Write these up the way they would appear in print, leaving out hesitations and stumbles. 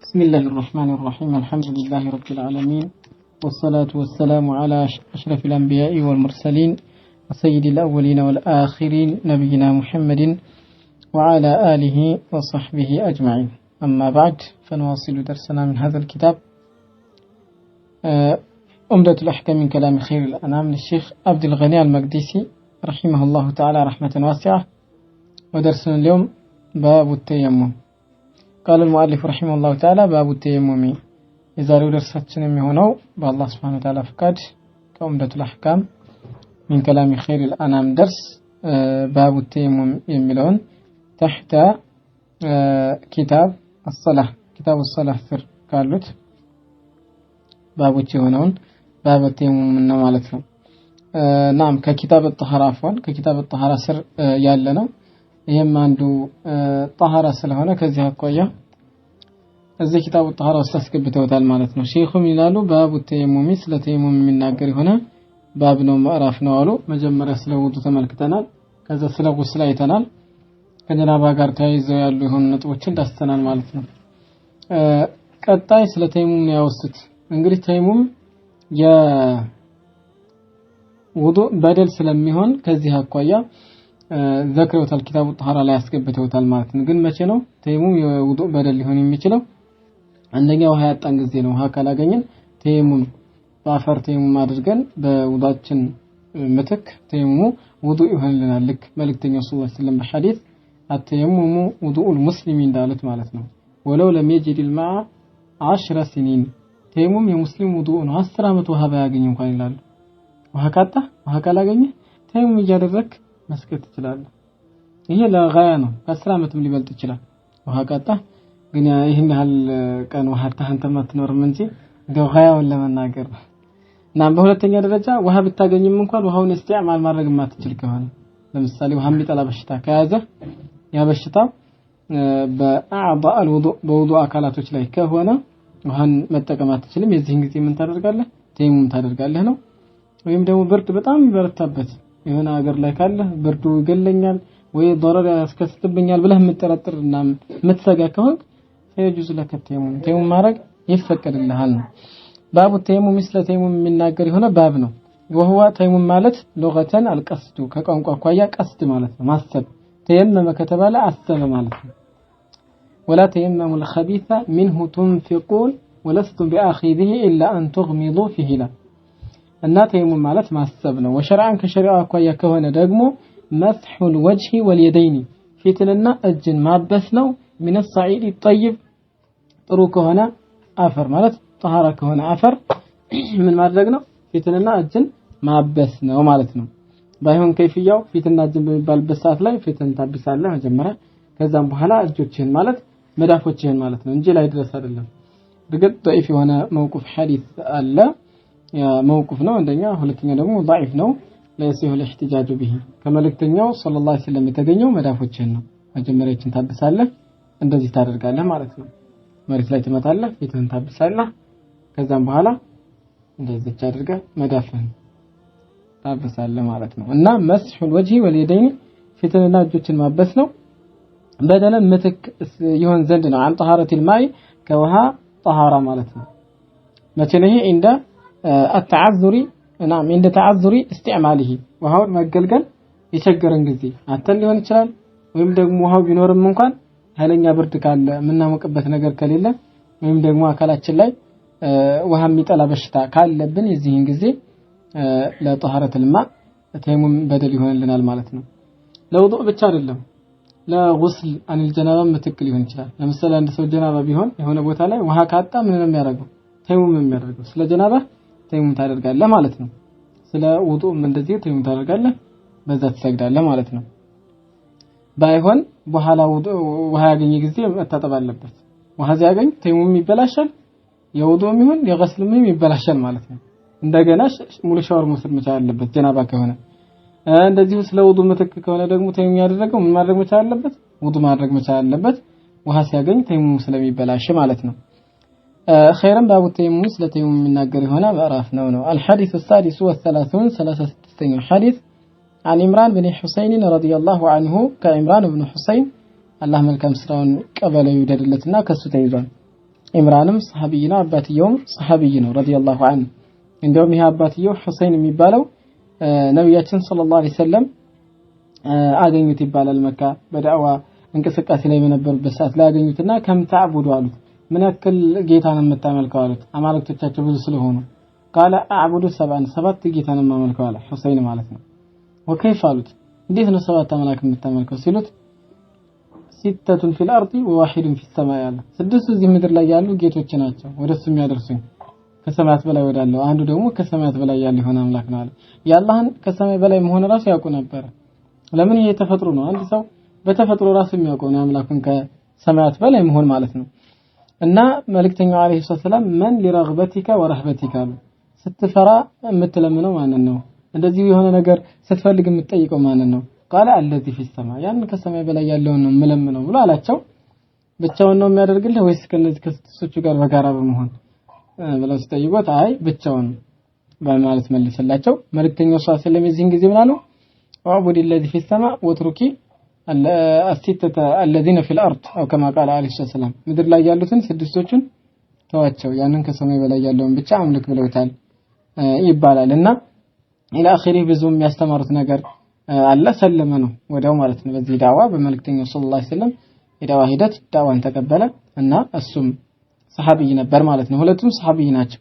بسم الله الرحمن الرحيم، الحمد لله رب العالمين، والصلاة والسلام على أشرف الأنبياء والمرسلين وسيد الأولين والآخرين نبينا محمد وعلى آله وصحبه أجمعين. أما بعد، فنواصل درسنا من هذا الكتاب عمدة الأحكام من كلام خير الأنام للشيخ عبد الغني المقدسي رحمه الله تعالى رحمة واسعة. ودرسنا اليوم باب التيمم. قال المؤلف رحمه الله تعالى: باب التيمم. የዛሬው ደርሳችን የሚሆነው በአላህ سبحانه وتعالى ፍቃድ ከዑምደቱል አሕካም من كلام خير الأنام درስ باب التيمم የሚለውን تحت كتاب الصلاة كتاب الصلاة ስር ካሉት ባቦች የሆነውን باب التيمم ነው ማለት ነው። نعم፣ ከ كتاب الطهارة، عفوا، ከ كتاب الطهارة ስር ያለ ነው። ይህም አንዱ ጠሃራ ስለሆነ ከዚህ አኳያ እዚህ كتاب الطهارة ውስጥ አስገብተውታል ማለት ነው። ሼኹም ይላሉ باب التيمم ስለ ተየሙም የሚናገር የሆነ ባብ ነው፣ ምዕራፍ ነው አሉ። መጀመሪያ ስለ ውዱ ተመልክተናል። ከዛ ስለ ጉስል አይተናል። ከጀናባ ጋር ተያይዘው ያሉ የሆኑ ነጥቦችን ዳስተናል ማለት ነው። ቀጣይ ስለ ተየሙም ነው ያወሱት። እንግዲህ ተየሙም የውዱእ በደል ስለሚሆን ከዚህ አኳያ ዘክረውታል፣ كتاب الطهارة ላይ ያስገብተውታል ማለት ነው። ግን መቼ ነው ተየሙም የውዱእ በደል ሊሆን የሚችለው? አንደኛ ውሃ ያጣን ጊዜ ነው። ውሃ ካላገኘን ተየሙም በአፈር ተየሙም አድርገን በውዱአችን ምትክ ተየሙሙ ውዱእ ይሆንልናል። ልክ መልእክተኛው صلى الله عليه وسلم በሐዲስ التيمم وضوء المسلم እንዳሉት ማለት ነው። ولو لم يجد الماء 10 سنين፣ ተየሙም የሙስሊም ውዱእ ነው 10 ዓመት ውሃ ባያገኝ እንኳን ይላሉ። ውሃ ካጣ፣ ውሃ ካላገኘ ተየሙም እያደረግክ መስገድ ትችላለህ። ይሄ ለጋያ ነው። ከ10 ዓመትም ሊበልጥ ይችላል። ውሃ ካጣ ግን ይህን ያህል ቀን ውሃ አጥተህ አንተም አትኖርም እንጂ እንደው ጋያውን ለመናገር ነው። እና በሁለተኛ ደረጃ ውሃ ብታገኝም እንኳን ውሃውን استعمال ማድረግ የማትችል ከሆነ፣ ለምሳሌ ውሃ የሚጠላ በሽታ ከያዘ፣ ያ በሽታ በ أعضاء الوضوء በውዱእ አካላቶች ላይ ከሆነ ውሃን መጠቀም አትችልም። የዚህን ጊዜ ምን ታደርጋለህ? ተየሙም ታደርጋለህ ነው። ወይም ደግሞ ብርድ በጣም የሚበረታበት የሆነ ሀገር ላይ ካለ ብርዱ ይገለኛል ወይ ضرر ያስከስትብኛል ብለህ የምትጠረጥርና የምትሰጋ ከሆንክ فيجوز لك التيمم፣ ተየሙም ማድረግ ይፈቀድልሃል ነው። باب التيمم ስለ ተየሙም የሚናገር የሆነ ባብ ነው። وهو ተየሙም ማለት لغة القصد፣ ከቋንቋ አኳያ ቀስድ ማለት ነው፣ ማሰብ። ተየመመ ከተባለ አሰበ ማለት ነው። ولا تيمموا الخبيث منه تنفقون ولستم بآخذه إلا أن تغمضوا فيه ይላል። እና ተየሙም ማለት ማሰብ ነው። وشرعا ከሸሪዓ አኳያ ከሆነ ደግሞ مسح الوجه واليدين ፊትንና እጅን ማበስ ነው። من الصعيد الطيب ጥሩ ከሆነ አፈር ማለት ጠሃራ ከሆነ አፈር ምን ማድረግ ነው? ፊትንና እጅን ማበስ ነው ማለት ነው። ባይሆን ከይፍያው ፊትና እጅን በሚባልበት ሰዓት ላይ ፊትን ታብሳለህ መጀመሪያ፣ ከዛም በኋላ እጆችህን ማለት መዳፎችህን ማለት ነው እንጂ ላይ ድረስ አይደለም። እርግጥ ضعيف የሆነ موقوف ሐዲስ አለ። موقوف ነው አንደኛ፣ ሁለተኛ ደግሞ ضعيف ነው። لا يصح الاحتجاج به። ከመልእክተኛው صلى الله عليه وسلم የተገኘው መዳፎችህን ነው። መጀመሪያችን ታብሳለህ፣ እንደዚህ ታደርጋለህ ማለት ነው። መሬት ላይ ትመታለህ፣ ፊትህን ታብሳለህ። ከዛም በኋላ እንደዚህ አድርገህ መዳፍህን ታብሳለህ ማለት ነው። እና مسح الوجه واليدين ፊትንና እጆችን ማበስ ነው። بدلا ምትክ ይሆን ዘንድ ነው። عن طهارة الماء ከውሃ ጠሃራ ማለት ነው። መቼ ነው ይሄ? عند التعذر، نعم، عند تعذر استعماله ውሃውን መገልገል የቸገረን ጊዜ አተን ሊሆን ይችላል። ወይም ደግሞ ውሃው ቢኖርም እንኳን ኃይለኛ ብርድ ካለ፣ የምናሞቅበት ነገር ከሌለ፣ ወይም ደግሞ አካላችን ላይ ውሃ የሚጠላ በሽታ ካለብን የዚህን ጊዜ ለ طهارة الماء ተየሙም በደል ይሆንልናል ማለት ነው። ለውዱእ ብቻ አይደለም፣ ለ غسل عن الجنابة ምትክ ሊሆን ይችላል። ለምሳሌ አንድ ሰው ጀናባ ቢሆን የሆነ ቦታ ላይ ውሃ ካጣ ምን ነው የሚያደርገው? ተየሙም የሚያደርገው። ስለ ጀናባ ተየሙም ታደርጋለህ ማለት ነው። ስለ ውዱእም እንደዚህ ተየሙም ታደርጋለህ፣ በዛ ትሰግዳለህ ማለት ነው። ባይሆን በኋላ ውሃ ያገኘ ጊዜ መታጠብ አለበት። ውሃ ሲያገኝ ተየሙም ይበላሻል፣ የውዱእም ይሁን የገስልም ይበላሻል ማለት ነው። እንደገና ሙሉ ሻወር መውሰድ መቻል አለበት ጀናባ ከሆነ። እንደዚሁ ስለ ውዱ ምትክ ከሆነ ደግሞ ተየሙም ያደረገው ምን ማድረግ መቻል አለበት? ውዱ ማድረግ መቻል አለበት። ውሃ ሲያገኝ ተየሙም ስለሚበላሽ ማለት ነው። خيرا باب التيمم ስለ ተየሙም የሚናገር የሆነ ምዕራፍ ነው። الحديث السادس والثلاثون 36ኛው ሐዲስ عن عمران بن حصين رضي الله عنه ከዕምራን ብን ሁሰይን አላህ መልካም ስራውን ቀበለው ይውደድለትና ከሱ ተይዟል። ኢምራንም ሰሃቢይ ነው፣ አባትየውም ሰሃቢይ ነው رضي الله عنه። እንደውም ይሄ አባትየው ሁሰይን የሚባለው ነብያችን صلى الله عليه وسلم አገኙት ይባላል። መካ በዳዕዋ እንቅስቃሴ ላይ በነበሩበት ሰዓት ላይ አገኙትና كم تعبد አሉት። ምን ያክል ጌታ ነው የምታመልከው አሉት። አማልክቶቻቸው ብዙ ስለሆኑ قال أعبد سبعا ሰባት ጌታ ነው የማመልከው አለ ሁሰይን ማለት ነው። وكيف አሉት። እንዴት ነው ሰባት አምላክ የምታመልከው ሲሉት ستة في الأرض وواحد في السماء አለ። ስድስቱ እዚህ ምድር ላይ ያሉ ጌቶች ናቸው ወደሱ የሚያደርሱኝ ከሰማያት በላይ ወዳለው፣ አንዱ ደግሞ ከሰማያት በላይ ያለ የሆነ አምላክ ነው አለ። የአላህን ከሰማይ በላይ መሆን ራሱ ያውቁ ነበር። ለምን? ይሄ ተፈጥሮ ነው። አንድ ሰው በተፈጥሮ ራሱ የሚያውቀው ነው አምላኩን ከሰማያት በላይ መሆን ማለት ነው። እና መልእክተኛው عليه السلام من لرغبتك ورهبتك አሉ። ስትፈራ የምትለምነው ማንን ነው? እንደዚህ የሆነ ነገር ስትፈልግ የምትጠይቀው ማንን ነው? قال الذي في السماء ያን ከሰማይ በላይ ያለውን ነው የምለምነው ብሎ አላቸው። ብቻውን ነው የሚያደርግልህ ወይስ ከነዚህ ከስድስቶቹ ጋር በጋራ በመሆን ብለው ሲጠይቁት አይ ብቻውን በማለት መልሰላቸው። መልእክተኛው صلى الله عليه وسلم የዚህን ጊዜ ምን አሉ? اعبد الذي في السماء واترك الستة الذين في الأرض أو كما قال عليه الصلاة والسلام ምድር ላይ ያሉትን ስድስቶቹን ተዋቸው፣ ያንን ከሰማይ በላይ ያለውን ብቻ አምልክ ብለውታል ይባላል። እና إلى آخره ብዙ የሚያስተማሩት ነገር አለ። ሰለመ ነው ወዲያው ማለት ነው። በዚህ ዳዋ በመልእክተኛው صلى الله عليه وسلم የዳዋ ሂደት ዳዋን ተቀበለ እና እሱም ሰሃቢይ ነበር ማለት ነው። ሁለቱም ሰሃቢይ ናቸው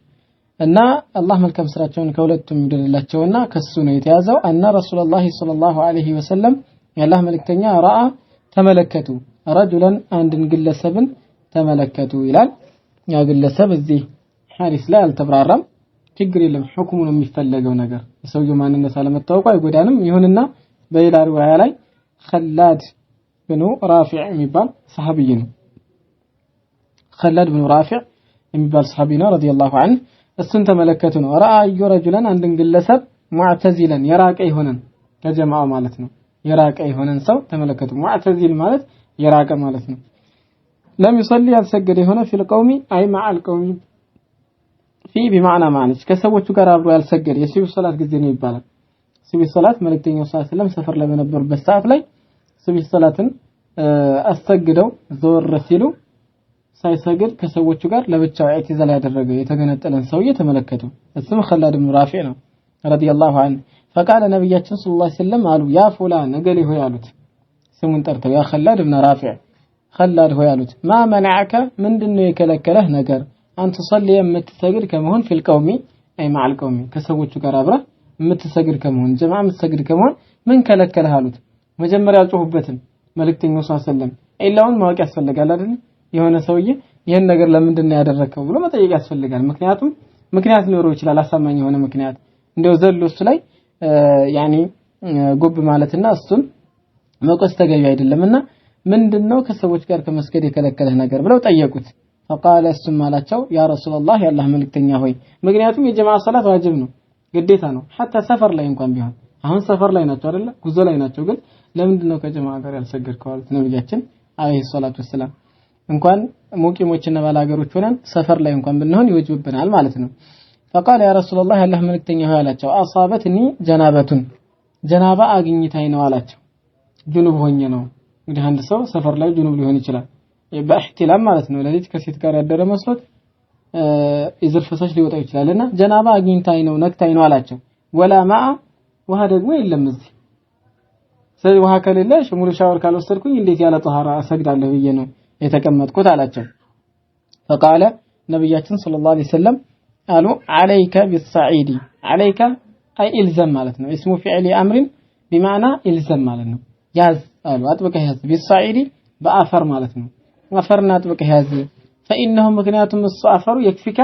እና አላህ መልካም ስራቸውን ከሁለቱም ይውደድላቸውና ከሱ ነው የተያዘው። أن رسول الله صلى الله عليه وسلم የአላህ መልእክተኛ رأى ተመለከቱ፣ رجلا አንድን ግለሰብን ተመለከቱ ይላል። ያ ግለሰብ እዚህ ሐዲስ ላይ አልተብራራም። ችግር የለም፣ ሁክሙ ነው የሚፈለገው ነገር። የሰውየው ማንነት አለመታወቁ አይጎዳንም። ይሁንና በሌላ ሪዋያ ላይ ኸላድ ብኑ ራፊዕ የሚባል ሰሃቢይ ነው። ኸላድ ብኑ ራፊዕ የሚባል ሰሃቢ ነው رضي الله عنه። እሱን ተመለከቱ ነው። رأى رجلا አንድን ግለሰብ معتزلا የራቀ የሆነን ከጀማዓው ማለት ነው። የራቀ የሆነን ሰው ተመለከቱ። معتزل ማለት የራቀ ማለት ነው። لم يصل ያልሰገደ የሆነ في القوم أي مع القوم في بمعنى مع ነች ከሰዎቹ ጋር አብሮ ያልሰገደ የሱብሂ ሶላት ጊዜ ነው ይባላል። ሱብሂ ሶላት መልእክተኛው صلى الله عليه وسلم ሰፈር ላይ በነበሩበት ሰዓት ላይ ሱብሂ ሶላትን አሰግደው ዞር ሲሉ ሳይሰግድ ከሰዎቹ ጋር ለብቻው اعتزال ያደረገ የተገነጠለን ሰውዬ ተመለከቱ። እሱም ኸላድ ብን ራፊዕ ነው رضي الله عنه። فقال ነብያችን صلى الله عليه وسلم አሉ يا فلان እገሌ ሆይ አሉት። ስሙን ጠርተው يا خلاد بن رافع ኸላድ ሆይ አሉት። ما منعك ምንድነው የከለከለህ ነገር أن تصلي የምትሰግድ ከመሆን في القوم أي مع القوم ከሰዎቹ ጋር አብረህ የምትሰግድ ከመሆን ጀማዓ የምትሰግድ ከመሆን ምን ከለከለህ አሉት። መጀመሪያ አልጮሁበትም መልእክተኛው صلى الله عليه وسلم። ኢላውን ማወቅ ያስፈልጋል አይደል? የሆነ ሰውዬ ይህን ነገር ለምንድን ነው ያደረከው ብሎ መጠየቅ ያስፈልጋል። ምክንያቱም ምክንያት ሊኖረው ይችላል፣ አሳማኝ የሆነ ምክንያት። እንደው ዘሎ እሱ ላይ ያኔ ጉብ ማለትና እሱን መውቀስ ተገቢ አይደለምና ምንድነው ከሰዎች ጋር ከመስገድ የከለከለህ ነገር ብለው ጠየቁት። فقال እሱም አላቸው يا رسول الله የአላህ መልእክተኛ ሆይ፣ ምክንያቱም የጀማዓ ሰላት ዋጅብ ነው ግዴታ ነው። حتى ሰፈር ላይ እንኳን ቢሆን አሁን ሰፈር ላይ ናቸው አይደለ? ጉዞ ላይ ናቸው። ግን ለምንድነው ከጀማዓ ጋር ያልሰገድከው አሉት ነብያችን عليه الصلاة والسلام። እንኳን ሙቂሞችና ባላገሮች ሆነን ሰፈር ላይ እንኳን ብንሆን ይወጅብብናል ማለት ነው። فقال يا رسول الله የአላህ መልእክተኛ ሆይ አላቸው أصابتني جنابة ጀናባ አግኝታኝ ነው አላቸው። ጁኑብ ሆኜ ነው። እንግዲህ አንድ ሰው ሰፈር ላይ ጁኑብ ሊሆን ይችላል በ احتلام ማለት ነው። ሌሊት ከሴት ጋር ያደረ መስሎት የዘር ፈሳሽ ሊወጣው ይችላልና ጀናባ አግኝታኝ ነው ነክታኝ ነው አላቸው። ولا ماء ውሃ ደግሞ የለም እዚህ። ስለዚህ ውሃ ከሌለ ሙሉ ሻወር ካልወሰድኩኝ እንዴት ያለ ጧሃራ እሰግዳለሁ ብዬ ነው የተቀመጥኩት አላቸው። فقال ነብያችን صلى الله عليه وسلم አሉ عليك بالصعيد عليك أي الزم ማለት ነው። اسم فعل أمر بمعنى الزم ማለት ነው። ያዝ አሉ አጥብቀህ ያዝ። بالصعيد በአፈር ማለት ነው። አፈርና አጥብቀህ ያዝ። فإنه ምክንያቱም እሱ አፈሩ يكفيك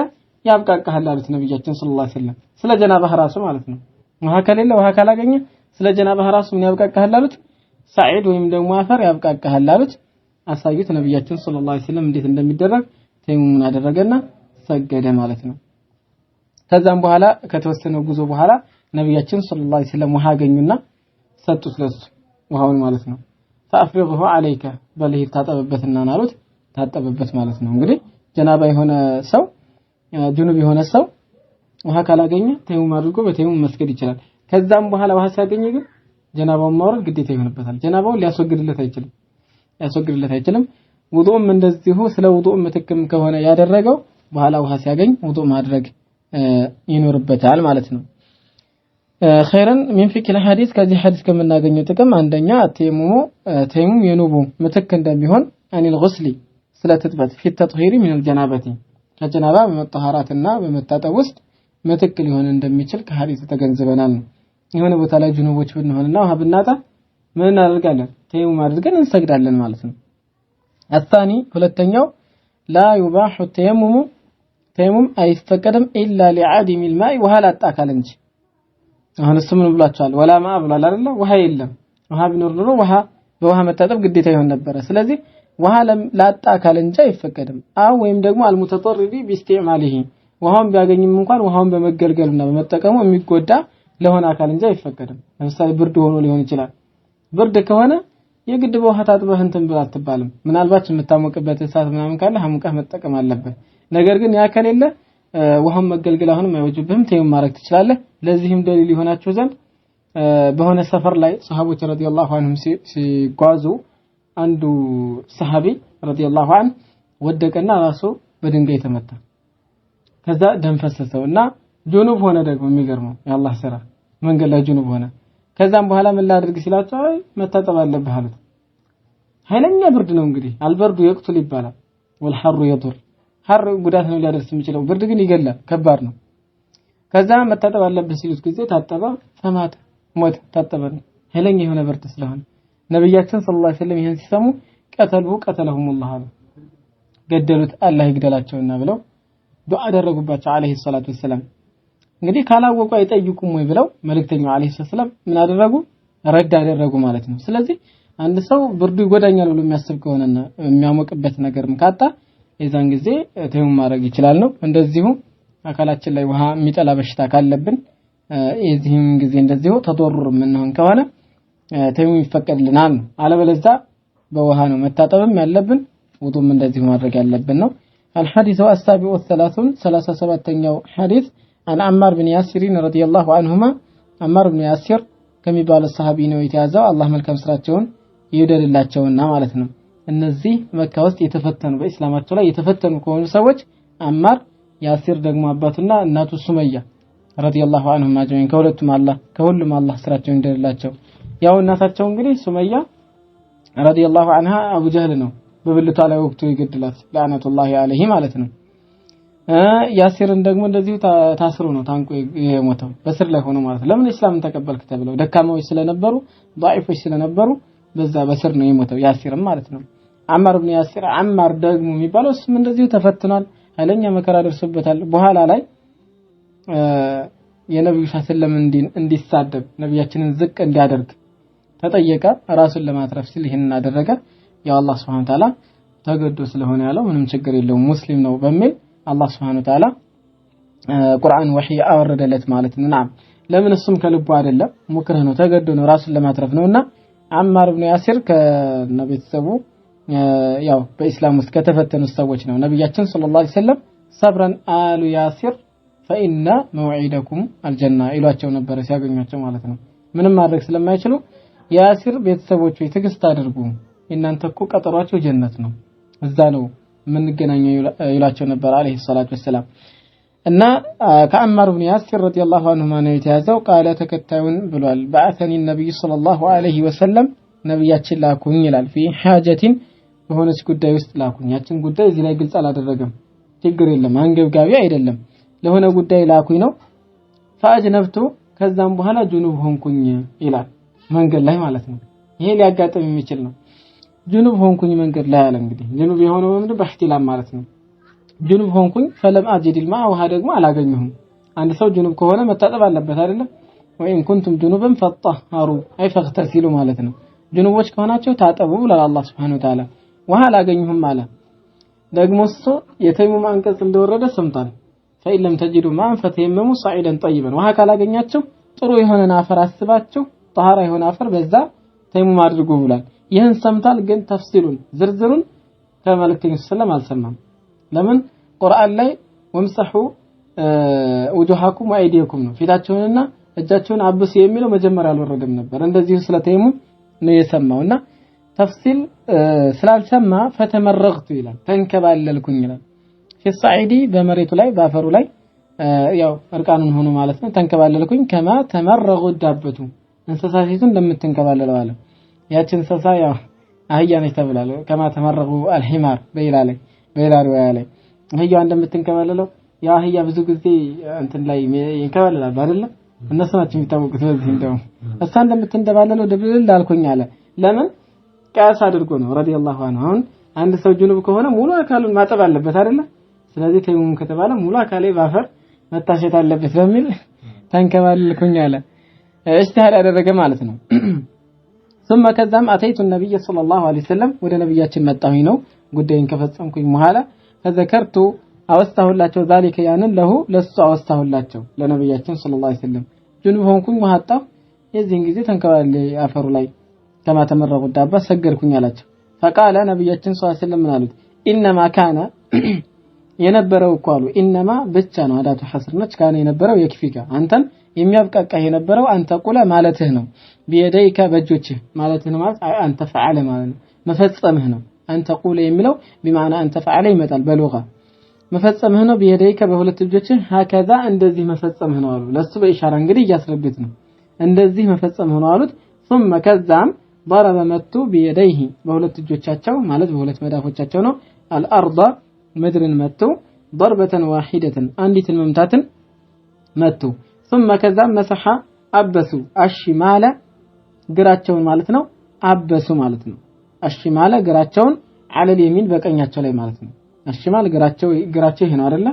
ያብቃቃሃል አሉት ነብያችን صلى الله عليه وسلم። ስለ ጀናባህ ራሱ ማለት ነው። ውሃ ከሌለ ውሃ ካላገኘ ስለ ጀናባህ ራሱ ምን ያብቃቃሃል አሉት? صعيد ወይም ደግሞ አፈር ያብቃቃሃል አሉት። አሳዩት ነብያችን صلى الله عليه وسلم እንዴት እንደሚደረግ። ተይሙሙን አደረገና ሰገደ ማለት ነው። ከዛም በኋላ ከተወሰነ ጉዞ በኋላ ነብያችን صلى الله عليه وسلم ውሃ አገኙና ሰጡት ለሱ ውሃውን ማለት ነው። فأفرغه عليك በልህ ታጠበበትና አሉት። ታጠበበት ማለት ነው። እንግዲህ ጀናባ የሆነ ሰው ጁኑብ የሆነ ሰው ውሃ ካላገኘ ተይሙም አድርጎ በተይሙም መስገድ ይችላል። ከዛም በኋላ ውሃ ሲያገኘ ግን ጀናባውን ማውረድ ግዴታ ይሆንበታል። ጀናባውን ሊያስወግድለት አይችልም። ውዱእም እንደዚሁ ስለ ውዱእ ምትክም ከሆነ ያደረገው በኋላ ውሃ ሲያገኝ ውዱእ ማድረግ ይኖርበታል ማለት ነው። ኸይረን ሚን ፊቅህ ሐዲስ ከዚህ ሐዲስ ከምናገኘው ጥቅም አንደኛ ተይሙም የኑቡ ምትክ እንደሚሆን عن الغسل ስለ ትጥበት في التطهير من الجنابة ከጀናባ በመጠሃራትና በመታጠብ ውስጥ ምትክ ሊሆን እንደሚችል ከሐዲስ ተገንዝበናል ነው። የሆነ ቦታ ላይ ጁኑቦች ብንሆንና ውሃ ብናጣ ምን እናደርጋለን? ተይሙም አድርገን እንሰግዳለን ማለት ነው። الثاني ሁለተኛው لا يباح التيمم ተይሙም አይፈቀድም إلا لعادم الماء ውሃ ላጣ አካል እንጂ። አሁን እሱ ምን ብሏቸዋል? ولا ماء ብሏል አይደለ? ውሃ የለም። ውሃ ቢኖር ኖሮ ውሃ በውሃ መታጠብ ግዴታ ይሆን ነበረ። ስለዚህ ውሃ ላጣ አካል እንጂ አይፈቀድም። أو ወይም ደግሞ المتضرر باستعماله ውሃውን ቢያገኝም እንኳን ውሃውን በመገልገሉና በመጠቀሙ የሚጎዳ ለሆነ አካል እንጂ አይፈቀድም። ለምሳሌ ብርድ ሆኖ ሊሆን ይችላል። ብርድ ከሆነ የግድ በውሃ ታጥበህ እንትን ብላ አትባልም። ምናልባት የምታሞቅበት እሳት ምናምን ካለ አሙቀህ መጠቀም አለብህ። ነገር ግን ያ ከሌለ ውሃውን መገልገል አሁንም አይወጅብህም፣ ተየሙም ማድረግ ትችላለህ። ለዚህም ደሊል ይሆናችሁ ዘንድ በሆነ ሰፈር ላይ ሰሃቦች رضي الله عنهم ሲጓዙ አንዱ ሰሃቢ رضي الله عنه ወደቀና ራሱ በድንጋይ ተመታ። ከዛ ደም ፈሰሰው እና ጁኑብ ሆነ። ደግሞ የሚገርመው የአላህ ስራ መንገድ ላይ ጁኑብ ሆነ። ከዛም በኋላ ምን ላድርግ ሲላቸው አይ መታጠብ አለብህ አሉት። ኃይለኛ ብርድ ነው እንግዲህ البرد يقتل ይባላል፣ والحر يضر። حر ጉዳት ነው ሊያደርስ የሚችለው፣ ብርድ ግን ይገላል፣ ከባድ ነው። ከዛ መታጠብ አለብህ ሲሉት ጊዜ ታጠበ፣ فمات ሞተ። ታጠበ፣ ኃይለኛ የሆነ ብርድ ስለሆነ ነብያችን صلى الله عليه وسلم ይሄን ሲሰሙ قتلوه قتلهم الله አሉ፣ ገደሉት አላህ ይግደላቸውና ብለው ዱዓ አደረጉባቸው عليه الصلاة والسلام። እንግዲህ ካላወቁ አይጠይቁም ወይ ብለው መልእክተኛው عليه الصلاة والسلام ምን አደረጉ? ረድ አደረጉ ማለት ነው። ስለዚህ አንድ ሰው ብርዱ ይጎዳኛል ብሎ የሚያስብ ከሆነና የሚያሞቅበት ነገርም ካጣ የዛን ጊዜ ተየሙም ማድረግ ይችላል ነው። እንደዚሁ አካላችን ላይ ውሃ የሚጠላ በሽታ ካለብን የዚህም ጊዜ እንደዚሁ ተዶሩር የምንሆን ከሆነ ተየሙም ይፈቀድልናል ነው። አለበለዚያ በውሃ ነው መታጠብም ያለብን፣ ውዱም እንደዚሁ ማድረግ ያለብን ነው። الحديث السابع والثلاثون 37ኛው ሐዲስ عن عمار بن ياسر رضي الله عنهما عمار بن ياسر ከሚባለው ሰሃቢ ነው የተያዘው። አላህ መልካም ስራቸውን ይውደድላቸውና ማለት ነው። እነዚህ መካ ውስጥ የተፈተኑ በእስላማቸው ላይ የተፈተኑ ከሆኑ ሰዎች አማር ያሲር ደግሞ አባቱና እናቱ ሱመያ رضي الله عنهم أجمعين ከሁለቱም አላህ ከሁሉም አላህ ስራቸውን ይውደድላቸው። ያው እናታቸው እንግዲህ ሱመያ رضي الله عنها አቡ ጀህል ነው በብልቷ ላይ ወቅቱ ይገድላት لعنة الله عليه ማለት ነው። ያሲርን ደግሞ እንደዚሁ ታስሮ ነው ታንቆ የሞተው በስር ላይ ሆኖ ማለት ነው። ለምን እስላምን ተቀበልክ ተብለው ደካማዎች ስለነበሩ ضعيፎች ስለነበሩ በዛ በስር ነው የሞተው ያሲርም ማለት ነው። አማር ብን ያሲር አማር ደግሞ የሚባለው እሱም እንደዚሁ ተፈትኗል። ኃይለኛ መከራ ደርሶበታል። በኋላ ላይ የነብዩ ሰለላሁ ዐለይሂ ወሰለም እንዲሳደብ ነብያችንን ዝቅ እንዲያደርግ ተጠየቀ። ራሱን ለማትረፍ ሲል ይሄንን አደረገ። ያው አላህ Subhanahu Wa Ta'ala ተገዶ ስለሆነ ያለው ምንም ችግር የለውም ሙስሊም ነው በሚል አላህ Subhanahu Wa Ta'ala ቁርአን ወህይ አወረደለት ማለት ነው። ናም ለምን እሱም ከልቡ አይደለም ሙክርህ ነው ተገዶ ነው ራሱን ለማትረፍ ነውና አማር ኢብኑ ያሲር ከነቤተሰቡ ያው በኢስላም ውስጥ ከተፈተኑ ሰዎች ነው። ነብያችን صلى الله عليه وسلم صبرا آل ياسر فإن موعدكم الجنة ይሏቸው ነበር ሲያገኟቸው ማለት ነው። ምንም ማድረግ ስለማይችሉ ያሲር ቤተሰቦች ሆይ ትዕግስት አድርጉ፣ እናንተ እኮ ቀጠሯቸው ጀነት ነው፣ እዛ ነው የምንገናኘው ይሏቸው ነበር عليه الصلاة والسلام። እና ከአማር ብን ያሲር رضي الله عنهما ነው የተያዘው። ቃለ ተከታዩን ብሏል። بعثني النبي صلى الله عليه وسلم ነብያችን ላኩኝ ይላል። في حاجة በሆነች ጉዳይ ውስጥ ላኩኝ። ያችን ጉዳይ እዚህ ላይ ግልጽ አላደረገም። ችግር የለም አንገብጋቢ አይደለም። ለሆነ ጉዳይ ላኩኝ ነው። فأجنبت ከዛም በኋላ ጁኑብ ሆንኩኝ ይላል። መንገድ ላይ ማለት ነው። ይሄ ሊያጋጥም የሚችል ነው። ጁኑብ ሆንኩኝ መንገድ ላይ አለ። እንግዲህ ጁኑብ የሆነው በምንድን በ احتلام ማለት ነው። ጁኑብ ሆንኩኝ فلم أجد الماء ውሃ ደግሞ አላገኘሁም። አንድ ሰው ጁኑብ ከሆነ መታጠብ አለበት አይደለም? وإن كنتم جنبا فاطهروا أي فاغتسلوا ማለት ነው። ጁኑቦች ከሆናቸው ታጠቡ ብሏል አላህ سبحانه وتعالى። ውሃ አላገኘሁም አለ። ደግሞ እሱ የተይሙም አንቀጽ እንደወረደ ሰምቷል። فإن لم تجدوا ماء فتيمموا صعيدا طيبا ውሃ ካላገኛችሁ ጥሩ የሆነን አፈር አስባችሁ ጠሃራ የሆነ አፈር በዛ ተይሙም አድርጉ ብሏል። ይህን ሰምቷል፣ ግን ተፍሲሉን ዝርዝሩን ከመልእክተኛው ሰለላሁ ዐለይሂ ወሰለም አልሰማም። ለምን ቁርአን ላይ وامسحوا وجوهكم وأيديكم ነው ፊታቸውንና እጃቸውን አብሱ የሚለው መጀመሪያ አልወረደም ነበር። እንደዚሁ ስለ ተይሙም ነው የሰማውና ተፍሲል ስላልሰማ ፈተመረግቱ ይላል፣ ተንከባለልኩኝ ይላል። في الصعيد በመሬቱ ላይ ባፈሩ ላይ ያው እርቃኑን ሆኖ ማለት ነው። ተንከባለልኩኝ كما تمرغ الدابة እንስሳቲቱ እንደምትንከባለለው አለ። ያቺ እንስሳ ያው አህያ ነች ተብሏል። كما تمرغ الحمار በሌላ ላይ በሌላ ሪዋያ ላይ አህያዋ እንደምትንከባለለው ያ አህያ ብዙ ጊዜ እንትን ላይ ይንከባለላል አይደለ? እነሱ ናቸው የሚታወቁት በዚህ። እንደውም እሷ እንደምትንደባለለው ድብልል አልኩኝ አለ። ለምን قياس አድርጎ ነው رضي الله عنه። አሁን አንድ ሰው ጅኑብ ከሆነ ሙሉ አካሉን ማጠብ አለበት አይደለ? ስለዚህ ተይሙም ከተባለ ሙሉ አካሌ ባፈር መታሸት አለበት በሚል ተንከባለልኩኝ አለ። اجتهاد አደረገ ማለት ነው። ثم ከዛም أتيت النبي صلى الله عليه وسلم ወደ ነብያችን መጣሁኝ ነው ጉዳይን ከፈጸምኩኝ በኋላ። فذكرت አወሳሁላቸው፣ ذلك ያንን፣ له ለሱ አወሳሁላቸው ለነብያችን صلى الله عليه وسلم። ጅኑብ ሆንኩኝ፣ ውሃ አጣሁ፣ የዚህን ጊዜ ተንከባልሌ አፈሩ ላይ كما تمرغ الدابة ሰገድኩኝ አላቸው። فقال ነብያችን صلى الله عليه وسلم ምን አሉት? إنما كان የነበረው እኮ አሉ። إنما ብቻ ነው፣ أداة حصر ነች። كان የነበረው፣ يكفيك አንተን የሚያብቃቃህ የነበረው أن تقول ማለትህ ነው። بيديك በእጆችህ ማለትህ ነው፣ ማለት أن تفعل ማለት ነው፣ መፈጸምህ ነው። أن تقول የሚለው بمعنى أن تفعل ይመጣል በሉጋ። መፈጸምህ ነው። بيديك በሁለት እጆችህ፣ هكذا እንደዚህ መፈጸምህ ነው አሉ። ለሱ በኢሻራ እንግዲህ እያስረዱት ነው። እንደዚህ መፈጸምህ ነው አሉት። ثم ከዛም ضرب መቱ፣ بيديه በሁለት እጆቻቸው ማለት በሁለት መዳፎቻቸው ነው። الأرض ምድርን መቱ፣ ضربة واحدة አንዲትን መምታትን መቱ። ثم ከዛም مسح አበሱ፣ الشمال ግራቸውን ማለት ነው፣ አበሱ ማለት ነው። الشمال ግራቸውን፣ على اليمين በቀኛቸው ላይ ማለት ነው። الشمال ግራቸው፣ ግራቸው ይሄ ነው አይደለ?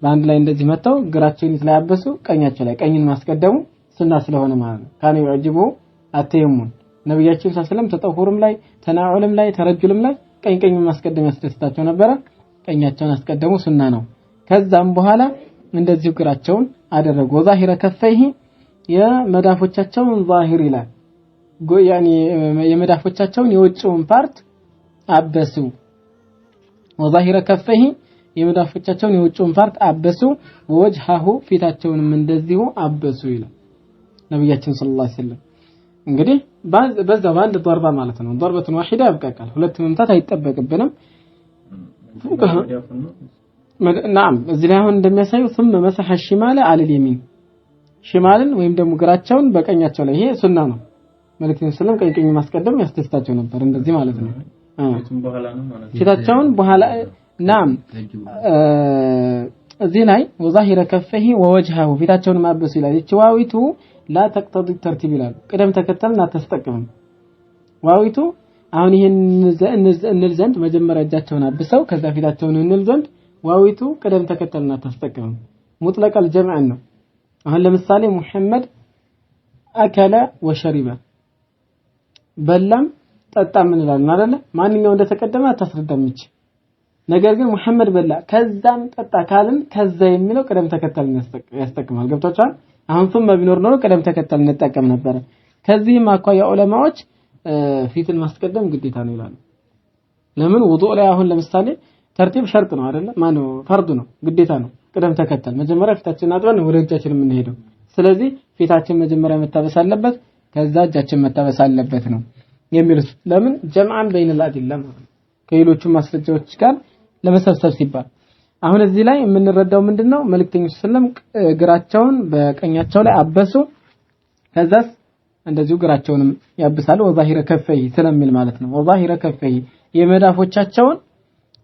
በአንድ ላይ እንደዚህ መተው ግራቸውን ላይ አበሱ፣ ቀኛቸው ላይ። ቀኝን ማስቀደሙ ሱና ስለሆነ ማለት ነው። كان يعجبه التيمن ነብያችን صلى الله عليه وسلم ተጠሁርም ላይ፣ ተናዑልም ላይ፣ ተረጁልም ላይ ቀኝ ቀኝ ማስቀደም ያስደስታቸው ነበረ። ቀኛቸውን አስቀደሙ፣ ሱና ነው። ከዛም በኋላ እንደዚሁ ግራቸውን አደረጉ። وظاهر كفيه የመዳፎቻቸውን ዛሂር ይላል፣ يعني የመዳፎቻቸውን የውጭውን part አበሱ። وظاهر كفيه የመዳፎቻቸውን የውጭውን part አበሱ። ووجهه ፊታቸውንም እንደዚሁ አበሱ ይላል ነብያችን صلى الله عليه وسلم። እንግዲህ በዛ በአንድ ضربة ማለት ነው። ضربة واحدة ያብቃቃል። ሁለት መምታት አይጠበቅብንም። نعم እዚህ ላይ አሁን እንደሚያሳየው ثم مسح الشمال على اليمين ሽማልን ወይም ደግሞ ግራቸውን በቀኛቸው ላይ፣ ይሄ ሱና ነው። መልእክተኛው ሰለም ቀኝ ቀኝ ማስቀደም ያስደስታቸው ነበር እንደዚህ ማለት ነው። ፊታቸውን በኋላ። نعم እዚህ ላይ وظاهر كفيه ووجهه ፊታቸውን ማበሱ ይላል። ይቺ ዋዊቱ لا تقتضي الترتيب ይላሉ። ቅደም ተከተልን አታስጠቅምም ዋዊቱ። አሁን ይሄን እንል ዘንድ መጀመሪያ እጃቸውን አብሰው ከዛ ፊታቸውን እንል ዘንድ ዋዊቱ ቅደም ተከተልን አታስጠቅምም። مطلق الجمع ነው። አሁን ለምሳሌ ሙሐመድ أكل وشرب በላም ጠጣም እንላለን አይደለ? ማንኛው እንደተቀደመ አታስረዳም ይች። ነገር ግን ሙሐመድ በላ ከዛም ጠጣ ካልን ከዛ የሚለው ቅደም ተከተል ያስጠቅማል። ገብቷችኋል? አሁን ثم ቢኖር ኖሮ ቅደም ተከተል እንጠቀም ነበረ። ከዚህም አኳያ ዑለማዎች ፊትን ማስቀደም ግዴታ ነው ይላሉ። ለምን ውዱእ ላይ አሁን ለምሳሌ ተርቲብ ሸርጥ ነው አይደለ? ማነው ፈርድ ነው፣ ግዴታ ነው። ቅደም ተከተል መጀመሪያ ፊታችንን አጥበን ወደ እጃችን የምንሄደው። ስለዚህ ፊታችን መጀመሪያ መታበስ አለበት፣ ከዛ እጃችን መታበስ አለበት ነው የሚሉት። ለምን جمعا بين الأدلة ከሌሎቹ ማስረጃዎች ጋር ለመሰብሰብ ሲባል። አሁን እዚህ ላይ የምንረዳው ምንድነው? መልእክተኞች ሰለም ግራቸውን በቀኛቸው ላይ አበሱ። ከዛስ እንደዚሁ ግራቸውንም ያብሳሉ። وظاهر كفيه ስለሚል ማለት ነው። وظاهر كفيه የመዳፎቻቸውን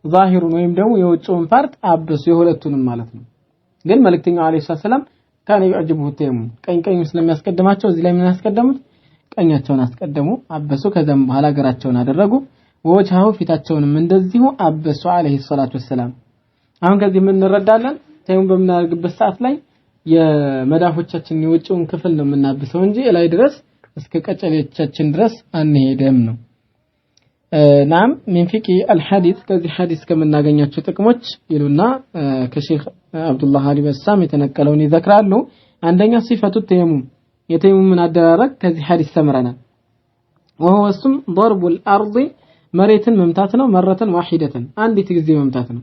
ዛሂሩን ወይም ደግሞ የውጭውን part አበሱ የሁለቱንም ማለት ነው። ግን መልእክተኛው عليه السلام كان يعجبه التيمن ቀኝ ቀኙ ስለሚያስቀድማቸው እዚህ ላይ ምን ያስቀደሙት? ቀኛቸውን አስቀደሙ፣ አበሱ። ከዛም በኋላ ግራቸውን አደረጉ። ووجهه ፊታቸውንም እንደዚሁ አበሱ عليه الصلاة والسلام። አሁን ከዚህ ምን እንረዳለን? ተየሙም በምናደርግበት ሰዓት ላይ የመዳፎቻችን የውጭውን ክፍል ነው የምናብሰው እንጂ ላይ ድረስ እስከ ቀጨሌቻችን ድረስ አንሄድም ነው። نعم من فقه الحديث ከዚህ ሐዲስ ከምናገኛቸው ጥቅሞች ይሉና ከሼክ አብዱላህ አሊ በሳም የተነቀለውን ይዘክራሉ። አንደኛ صفة التيمم የተየሙምን አደራረግ ከዚህ ሐዲስ ተምረናል። وهو እሱም ضرب الأرض መሬትን መምታት ነው። مرة واحدة አንዲት ጊዜ መምታት ነው።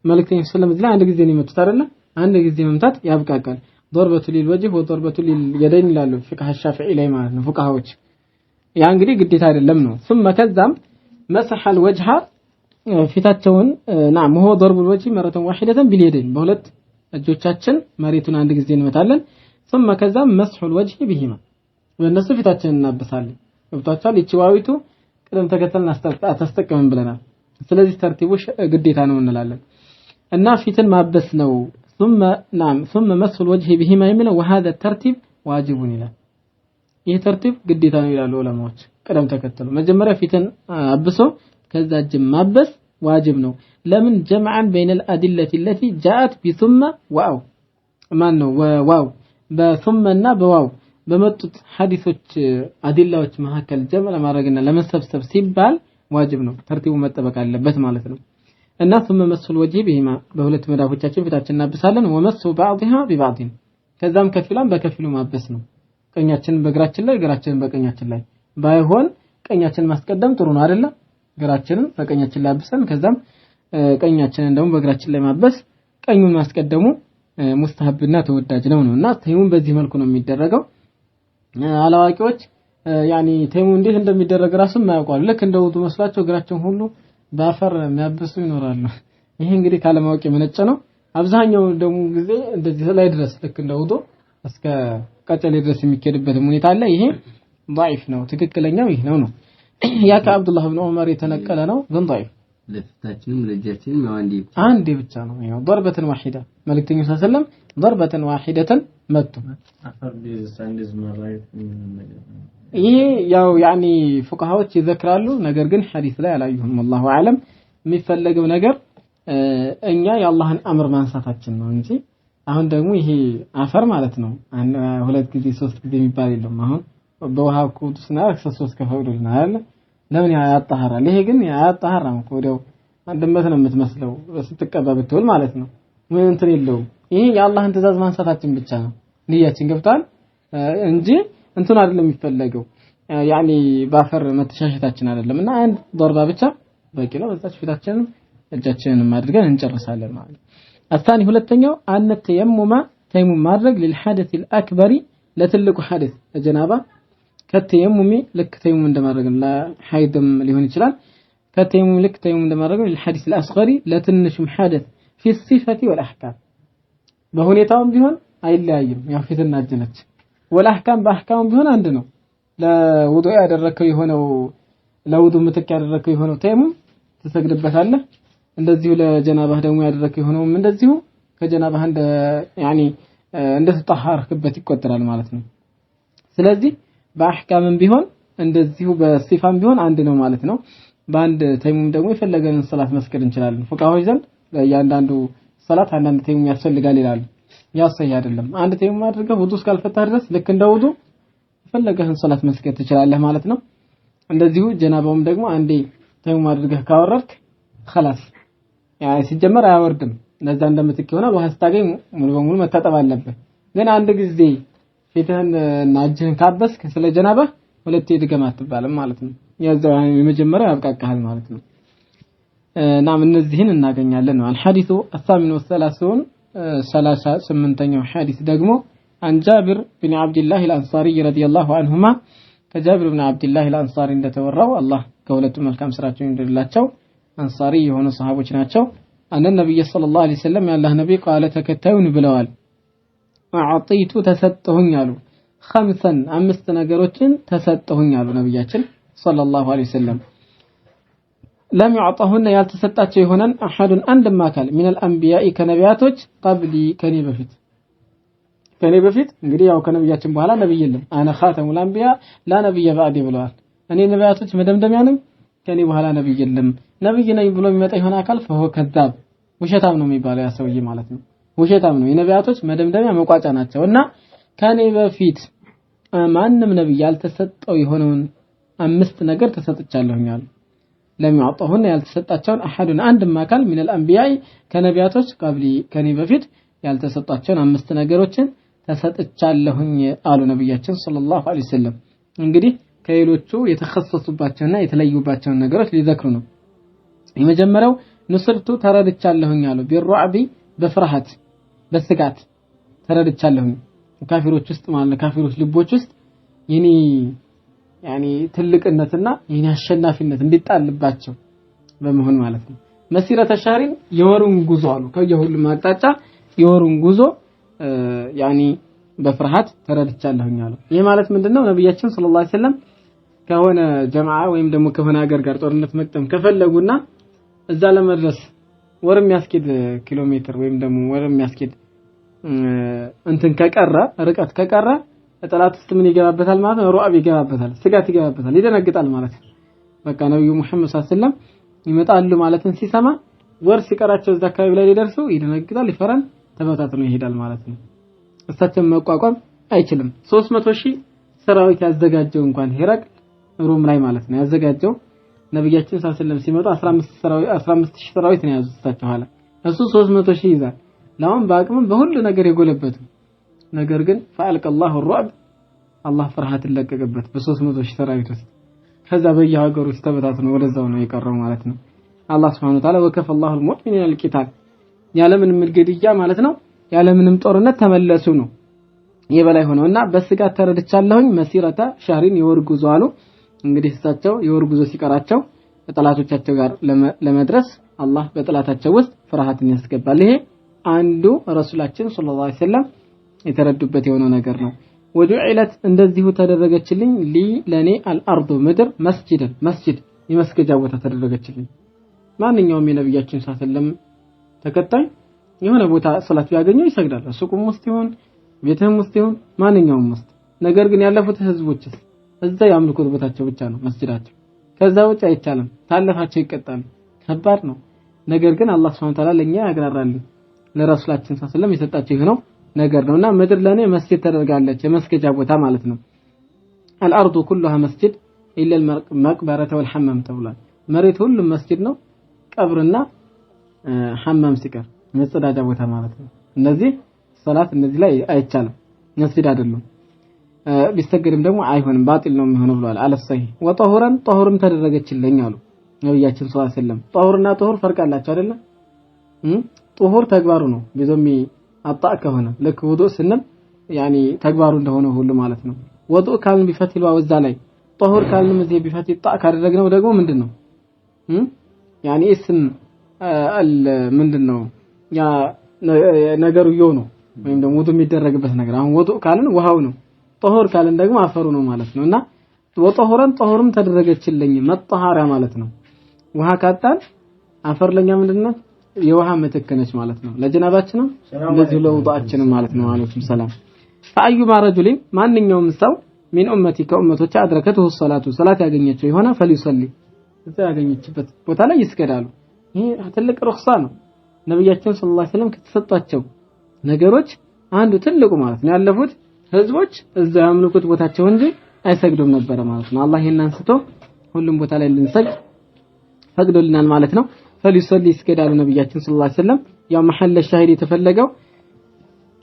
መልእክተኛው ሰለም እዚህ ላይ አንድ ጊዜ ነው የመቱት አይደለ? አንድ ጊዜ መምታት ያብቃቃል። ضربة للوجه وضربة لليدين ይላሉ ፊቅህ ሻፊዒ ላይ ማለት ነው ፉቃሃዎች። ያ እንግዲህ ግዴታ አይደለም ነው። ثم ከዛም مسح الوجه ፊታቸውን نعم هو ضرب الوجه مرة واحدة باليدين በሁለት እጆቻችን መሬቱን አንድ ጊዜ እንመታለን። ثم ከዛም مسح الوجه بهما በእነሱ ፊታችንን እናብሳለን። ገብቷችኋል? ይቺ ዋዊቱ ቅደም ተከተልን አታስጠቅምም ብለናል። ስለዚህ ተርቲቡ ግዴታ ነው እንላለን እና ፊትን ማበስ ነው። ثم نعم ثم مسح الوجه بهما የሚለው وهذا الترتيب واجب ይላል። ይህ ተርቲብ ግዴታ ነው ይላሉ ዑለማዎች። ቅደም ተከተሉ መጀመሪያ ፊትን አብሶ ከዛ እጅን ማበስ ዋጅብ ነው። ለምን? جمعا بين الأدلة التي جاءت بثم واو ማን ነው ዋው በثم እና በዋው በመጡት ሐዲሶች አዲላዎች መካከል ጀምዕ ለማድረግና ለመሰብሰብ ሲባል ዋጅብ ነው። ተርቲቡ መጠበቅ አለበት ማለት ነው። እና ثم مسح الوجه بهما በሁለት መዳፎቻችን ፊታችንን እናብሳለን። ومسح بعضها ببعض ከዛም ከፊሏን በከፊሉ ማበስ ነው። ቀኛችንን በግራችን ላይ ግራችንን በቀኛችን ላይ ባይሆን ቀኛችንን ማስቀደም ጥሩ ነው አይደለ? ግራችንን በቀኛችን ላይ አብሰን ከዛም ቀኛችንን ደግሞ በግራችን ላይ ማበስ ቀኙን ማስቀደሙ ሙስተሐብና ተወዳጅ ነው ነው። እና ተይሙም በዚህ መልኩ ነው የሚደረገው። አላዋቂዎች ያኒ ተይሙም እንዴት እንደሚደረግ ራሱ የማያውቁ ልክ እንደ ውዱ መስሏቸው እግራቸውን ሁሉ በአፈር የሚያብሱ ይኖራሉ። ይሄ እንግዲህ ካለማወቅ የመነጨ ነው። አብዛኛው ደግሞ ጊዜ እንደዚህ ላይ ድረስ ልክ እንደ ውዱ እስከ ቀጨሌ ድረስ የሚኬድበት ሁኔታ አለ። ይሄ ضعيف ነው። ትክክለኛው ይህ ነው ነው። ያ ከአብዱላህ ብን ዑመር የተነቀለ ነው ግን ضعيف። ለፊታችንም ለእጃችንም ያው አንዴ ብቻ አንዴ ብቻ ነው። ያው ضربة واحدة መልእክተኛው صلى الله عليه وسلم ضربة واحدة መቱ። አፈር ቢይዝስ እንደዚህ ማራየት ምንም ነገር ይሄ ያው ያኒ ፉቃሃዎች ይዘክራሉ፣ ነገር ግን ሐዲስ ላይ አላዩህም። والله اعلم። የሚፈለገው ነገር እኛ የአላህን አምር ማንሳታችን ነው እንጂ አሁን ደግሞ ይሄ አፈር ማለት ነው ሁለት ጊዜ ሶስት ጊዜ የሚባል የለም። አሁን በውሃ እኮ ስናደርግ ሶስት ከፈቅዶልናል አይደል? ለምን ያጣሃራል? ይሄ ግን አያጣሃራም እኮ ወዲያው አንድመት ነው የምትመስለው ስትቀባ ብትውል ማለት ነው። ምን እንትን የለውም። ይሄ የአላህን ትእዛዝ ማንሳታችን ብቻ ነው ንያችን ገብቷል እንጂ እንትን አይደለም የሚፈለገው ያኒ ባፈር መተሻሸታችን አይደለም። እና አንድ ضربة ብቻ በቂ ነው። በዛች ፊታችንን እጃችንንም አድርገን እንጨርሳለን ማለት ነው። الثاني ሁለተኛው አን ተየሙማ ተይሙም ማድረግ للحدث الأكبر ለትልቁ ሐደስ ለጀናባ ከተየሙሚ ልክ ተየሙም እንደማድረግ ነው። ለሐይድም ሊሆን ይችላል። ከተየሙም ልክ ተየሙም እንደማድረግ ነው። للحدث الأصغر ለትንሹም ሐደስ في الصفة والأحكام በሁኔታውም ቢሆን አይለያይም። ያው ፊትና እጅ ነች። والأحكام በአህካሙም ቢሆን አንድ ነው። ለውዱእ ያደረከው የሆነው ለውዱእ ምትክ ያደረከው የሆነው ተየሙም ትሰግድበታለህ። እንደዚሁ ለጀናባህ ደግሞ ያደረከው የሆነውም እንደዚሁ ከጀናባህ እንደ ያኒ እንደተጣሃርክበት ይቆጠራል ማለት ነው። ስለዚህ በአህካምም ቢሆን እንደዚሁ በሲፋም ቢሆን አንድ ነው ማለት ነው። በአንድ ተይሙም ደግሞ የፈለገንን ሰላት መስገድ እንችላለን። ፉቃሃዎች ዘንድ ለእያንዳንዱ ሰላት አንዳንድ ተይሙም ያስፈልጋል ይላሉ። ያ ሰሂህ አይደለም። አንድ ተይሙም አድርገህ ውዱ እስካልፈታህ ድረስ ልክ እንደ ውዱ የፈለገህን ሰላት መስገድ ትችላለህ ማለት ነው። እንደዚሁ ጀናባውም ደግሞ አንዴ ተይሙም አድርገህ ካወረድክ خلاص ያ ሲጀመር አያወርድም። ለዛ እንደምትክ ይሆናል። ውሃ ስታገኝ ሙሉ በሙሉ መታጠብ አለብህ። ግን አንድ ጊዜ ፊትህን እና እጅህን ካበስክ ስለ ጀናባህ ሁለቴ ድገም አትባልም ማለት ነው። ያዛው የመጀመሪያው ያብቃቃሃል ማለት ነው። ናም እነዚህን እናገኛለን ነው። الحديث الثامن والثلاثون 38ኛው ሐዲስ ደግሞ عن جابر بن عبد الله الأنصاري رضي الله عنهما ከጃብር ብን ዓብድላህ አልአንሳሪ እንደተወራው አላህ ከሁለቱ መልካም ስራቸው ይውደድላቸው። አንሳሪ የሆኑ ሰሃቦች ናቸው። አነ ነብይ ሰለላሁ ዐለይሂ ወሰለም ያላህ ነብይ ቃለ ተከታዩን ብለዋል። አዕጢቱ ተሰጠሁኝ አሉ። ኸምሰን አምስት ነገሮችን ተሰጠሁኝ አሉ ነብያችን ሰለላሁ ዐለይሂ ወሰለም። ለም يعطهن ያልተሰጣቸው የሆነን አሐዱን አንድም አካል ሚነል አንቢያኢ ከነቢያቶች ቀብሊ ከኔ በፊት እንግዲህ ያው ከነብያችን በኋላ ነብይ የለም። አነ ኻተሙል አንቢያ ላ ነብየ ባዕዲ ብለዋል። እኔ ነቢያቶች መደምደሚያ ነኝ፣ ከኔ በኋላ ነብይ የለም። ነብይ ነኝ ብሎ የሚመጣ የሆነ አካል ፈሆ ከዛብ ውሸታም ነው የሚባለው ያ ሰውዬ ማለት ነው። ውሸታም ነው። የነቢያቶች መደምደሚያ መቋጫ ናቸው እና ከኔ በፊት ማንም ነብይ ያልተሰጠው የሆነውን አምስት ነገር ተሰጥቻለሁኝ አሉ። ለም يعطهن ያልተሰጣቸውን አሐዱን አንድም አካል ሚነል አንቢያኢ ከነቢያቶች ቀብሊ ከኔ በፊት ያልተሰጣቸውን አምስት ነገሮችን ተሰጥቻለሁኝ አሉ ነብያችን ሰለላሁ ዐለይሂ ወሰለም። እንግዲህ ከሌሎቹ የተከሰሱባቸውና የተለዩባቸውን ነገሮች ሊዘክሩ ነው። የመጀመሪያው ንስርቱ ተረድቻለሁኝ አሉ። ቢሩዕቢ በፍርሃት በስጋት ተረድቻለሁኝ። ካፊሮች ውስጥ ማለት ነው፣ ካፊሮች ልቦች ውስጥ የኔ ያኒ ትልቅነትና የኔ አሸናፊነት እንዲጣልባቸው በመሆን ማለት ነው። መሲረተ ሻሪን የወሩን ጉዞ አሉ ከየሁሉም አቅጣጫ የወሩን ጉዞ ያኒ በፍርሃት ተረድቻለሁኝ አሉ። ይሄ ማለት ምንድነው? ነብያችን ሰለላሁ ዐለይሂ ወሰለም ከሆነ ጀማዓ ወይም ደግሞ ከሆነ ሀገር ጋር ጦርነት መቅጠም ከፈለጉና እዛ ለመድረስ ወር የሚያስኬድ ኪሎ ሜትር ወይም ደግሞ ወር የሚያስኬድ እንትን ከቀረ ርቀት ከቀረ ጠላት ውስጥ ምን ይገባበታል ማለት ነው? ሩዓብ ይገባበታል፣ ስጋት ይገባበታል፣ ይደነግጣል ማለት ነው። በቃ ነብዩ መሐመድ ሰለላሁ ዐለይሂ ወሰለም ይመጣሉ ማለትን ሲሰማ ወር ሲቀራቸው እዛ አካባቢ ላይ ሊደርሱ ይደነግጣል፣ ይፈራል፣ ተበታትኖ ይሄዳል ማለት ነው። እሳቸውን መቋቋም አይችልም። 300,000 ሰራዊት ያዘጋጀው እንኳን ሄራቅል ሮም ላይ ማለት ነው ያዘጋጀው ነብያችን ሰለላሁ ዐለይሂ ወሰለም ሲመጡ 15,000 ሰራዊት ነው ያዙት እሳቸው ኋላ። እሱ 300,000 ይዛል። ለአሁን በአቅምም በሁሉ ነገር የጎለበቱ ነገር ግን فألقى الله الرعب አላህ ፍርሃትን ለቀቀበት በ300,000 ሰራዊት ውስጥ። ከዛ በየሀገሩ ውስጥ ተበታትኖ ወደዛው ነው የቀረው ማለት ነው። አላህ Subhanahu Wa Ta'ala ወከፈ الله المؤمنين القتال ያለምንም ግድያ ማለት ነው ያለምንም ጦርነት ተመለሱ ነው የበላይ ሆነውና በስጋት ተረድቻለሁኝ። መሲረተ ሻህሪን የወር ጉዞ አሉ። እንግዲህ እሳቸው የወር ጉዞ ሲቀራቸው ከጠላቶቻቸው ጋር ለመድረስ አላህ በጠላታቸው ውስጥ ፍርሃትን ያስገባል። ይሄ አንዱ ረሱላችን ሰለላሁ ዐለይሂ ወሰለም የተረዱበት የሆነው ነገር ነው። ወጁዒለት እንደዚሁ ተደረገችልኝ ሊ ለኔ አልአርዱ ምድር መስጂድን መስጂድ የመስገጃ ቦታ ተደረገችልኝ። ማንኛውም የነብያችን ሰለላሁ ዐለይሂ ወሰለም ተከታይ የሆነ ቦታ ሶላት ቢያገኘው ይሰግዳል። ሱቁም ውስጥ ይሁን ቤትም ውስጥ ይሁን ማንኛውም ውስጥ። ነገር ግን ያለፉት ህዝቦችስ እዛ ያምልኩት ቦታቸው ብቻ ነው መስጂዳቸው። ከዛ ውጭ አይቻልም። ታለፋቸው ይቀጣሉ። ከባድ ነው። ነገር ግን አላህ Subhanahu Ta'ala ለኛ ያግራራል። ለረሱላችን ሰለላሁ ዐለይሂ ወሰለም የሰጣቸው ይህ ነው ነገር ነውና ምድር ለኔ መስጂድ ተደርጋለች፣ የመስገጃ ቦታ ማለት ነው። الارض كلها مسجد الا المقبره والحمام ተብሏል። መሬት ሁሉም መስጂድ ነው፣ ቀብርና ሐማም ሲቀር መጸዳጃ ቦታ ማለት ነው። እነዚህ ሶላት እነዚህ ላይ አይቻልም፣ መስጂድ አይደሉም። ቢሰገድም ደግሞ አይሆንም፣ ባጢል ነው የሚሆነው ብለዋል። አለሰሂ ወጠሁረን ጠሁርም ተደረገችልኝ አሉ ነብያችን ሰለላሁ ዐለይሂ ወሰለም። ጠሁርና ጠሁር ፈርቅ አላቸው አይደለ? ጠሁር ተግባሩ ነው ቢዞሚ አጣ ከሆነ ልክ ውዱእ ስንል ያኒ ተግባሩ እንደሆነ ሁሉ ማለት ነው። ውዱእ ካልን ቢፈትል ወዛ ላይ ጠሁር ካልን እዚህ ቢፈትል ጣ ካደረግነው ደግሞ ምንድነው ያኒ እስም ምንድነው ያ ነገሩ ነው ወይም ደግሞ ውዱእ የሚደረግበት ነገር። አሁን ውዱእ ካልን ውሃው ነው፣ ጠሁር ካልን ደግሞ አፈሩ ነው ማለት ነውና ወጠሁረን ጠሁርም ተደረገችልኝ መጣሃራ ማለት ነው። ውሃ ካጣን አፈር ለኛ ምንድነው የውሃ ምትክ ነች ማለት ነው። ለጀናባችንም እንደዚሁ ለውዱአችንም ማለት ነው። አለይኩም ሰላም። ፈአዩማ ረጁሊን ማንኛውም ሰው ሚን ኡመቲ ከኡመቶች አድረከቱ ሶላቱ ሶላት ያገኘችው የሆነ ፈሊሰሊ እዛ ያገኘችበት ቦታ ላይ ይስገዳሉ። ይሄ ትልቅ ሩክሳ ነው። ነብያችን ሰለላሁ ዐለይሂ ወሰለም ከተሰጧቸው ነገሮች አንዱ ትልቁ ማለት ነው። ያለፉት ህዝቦች እዛ ያምልኩት ቦታቸው እንጂ አይሰግዱም ነበር ማለት ነው። አላህ ይሄን አንስቶ ሁሉም ቦታ ላይ እንድንሰግድ ፈቅዶልናል ማለት ነው። ፈሊሰሊ ይስገዳሉ ነብያችን ሰለላሁ ዐለይሂ ወሰለም። ያው መሐለ ሻሂድ የተፈለገው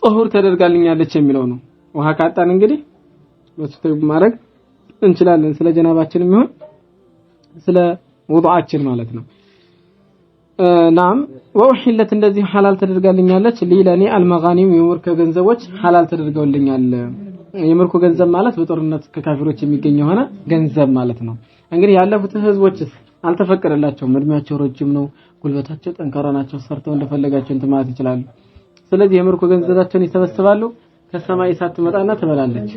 ጦሁር ተደርጋልኛለች የሚለው ነው። ውሃ ካጣን እንግዲህ በሱ ማድረግ እንችላለን፣ ስለ ጀናባችንም ይሁን ስለ ውዱአችን ማለት ነው። ናም ወኡሂለት እንደዚህ ሐላል ተደርጋልኛለች ሊለኒ አልመጋኒም የምርኮ ገንዘቦች ሐላል ተደርገውልኛል። የምርኮ ገንዘብ ማለት በጦርነት ከካፊሮች የሚገኝ የሆነ ገንዘብ ማለት ነው። እንግዲህ ያለፉት ህዝቦችስ አልተፈቀደላቸውም። እድሜያቸው ረጅም ነው፣ ጉልበታቸው ጠንካራ ናቸው፣ ሰርተው እንደፈለጋቸው እንትን ማለት ይችላሉ። ስለዚህ የምርኮ ገንዘባቸውን ይሰበስባሉ። ከሰማይ እሳት ትመጣና ትበላለች።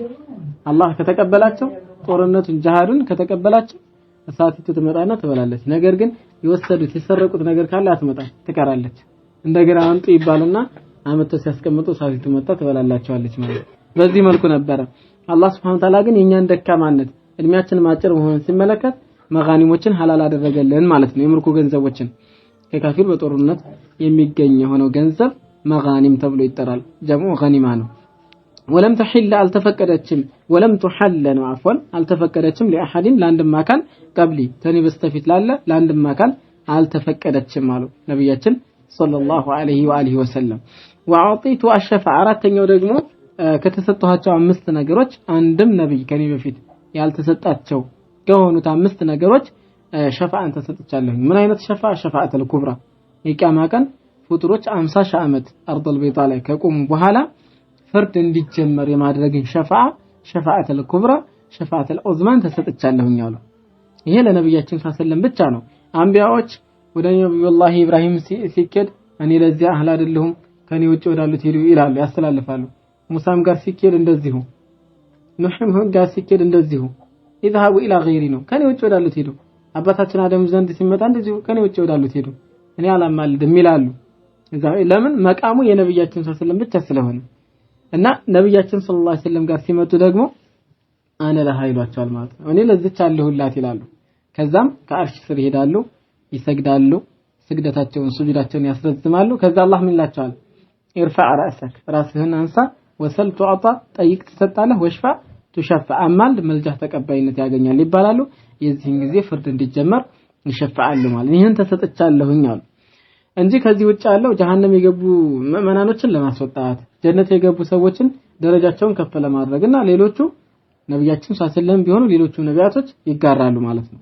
አላህ ከተቀበላቸው ጦርነቱን ጂሃዱን ከተቀበላቸው እሳቲቱ ትመጣና ትበላለች። ነገር ግን የወሰዱት የሰረቁት ነገር ካለ አትመጣም፣ ትቀራለች። እንደገና አምጡ ይባልና አመተው ሲያስቀምጡ እሳቲቱ መጣ ትበላላቸዋለች ማለት ነው። በዚህ መልኩ ነበረ። አላህ Subhanahu Ta'ala ግን የኛን ደካማነት እድሜያችን ማጭር መሆኑን ሲመለከት መጋኒሞችን ሐላል አደረገልን ማለት ነው። የምርኮ ገንዘቦችን ከካፊር በጦርነት የሚገኝ የሆነው ገንዘብ መጋኒም ተብሎ ይጠራል። ጀምዑ ገኒማ ነው። ወለም ተሒል አልተፈቀደችም፣ ወለም ተሐለ ነው አፍወን አልተፈቀደችም ለአሐድን ለአንድም አካል ቀብሊ ተኔ በስተፊት ላለ ለአንድም አካል አልተፈቀደችም አሉ ነብያችን ሰለላሁ ዐለይሂ ወአሊሂ ወሰለም። ወአዕጢቱ አሸፋ አራተኛው ደግሞ ከተሰጠኋቸው አምስት ነገሮች አንድም ነብይ ከኔ በፊት ያልተሰጣቸው ከሆኑት አምስት ነገሮች ሸፋአን ተሰጥቻለሁ። ምን አይነት ሸፋ? ሸፋአተል ኩብራ የቂያማ ቀን ፍጡሮች 50 ሺህ ዓመት አርደል ቤታ ላይ ከቆሙ በኋላ ፍርድ እንዲጀመር የማድረግን ሸፋአ ሸፋአተል ኩብራ ሸፋዓተል ዑዝማን ተሰጥቻለሁኝ አሉ። ይሄ ለነብያችን ሰለላሁ ዐለይሂ ወሰለም ብቻ ነው። አንቢያዎች ወደ ነብዩላህ ኢብራሂም ሲኬድ እኔ ለዚያ አህል አይደለሁም ከኔ ውጭ ወዳሉት ሄዱ ይላሉ፣ ያስተላልፋሉ። ሙሳም ጋር ሲኬድ እንደዚሁ፣ ኑህም ጋር ሲኬድ እንደዚሁ اذهبوا الى غيري ነው፣ ከኔ ውጭ ወዳሉት ሄዱ። አባታችን አደም ዘንድ ሲመጣ እንደዚሁ ከኔ ውጭ ወዳሉት ሄዱ፣ እኔ አላማልድም ይላሉ። ለምን? መቃሙ የነብያችን ሰለላሁ ዐለይሂ ወሰለም ብቻ ስለሆነ እና ነብያችን ሰለላሁ ዐለይሂ ወሰለም ጋር ሲመጡ ደግሞ አነ ለሃ ይሏቸዋል ማለት ነው። እኔ ለዚች አለሁላት ይላሉ። ከዛም ከአርሽ ስር ይሄዳሉ፣ ይሰግዳሉ፣ ስግደታቸውን ሱጁዳቸውን ያስረዝማሉ። ከዛ አላህ ምን ይላቸዋል? ارفع رأسك ራስህን አንሳ፣ وسل تعط ጠይቅ ትሰጣለህ፣ واشفع تشفع አማልድ መልጃህ ተቀባይነት ያገኛል ይባላሉ። የዚህን ጊዜ ፍርድ እንዲጀመር ይሸፈዓሉ ማለት ነው። ይህን ተሰጥቻለሁኝ አሉ እንጂ ከዚህ ውጭ ያለው ጀሃነም የገቡ ምዕመናኖችን ለማስወጣት ጀነት የገቡ ሰዎችን ደረጃቸውን ከፍ ለማድረግና ሌሎቹ ነብያችን ሰለላሁ ዐለይሂ ወሰለም ቢሆኑ ሌሎቹ ነቢያቶች ይጋራሉ ማለት ነው።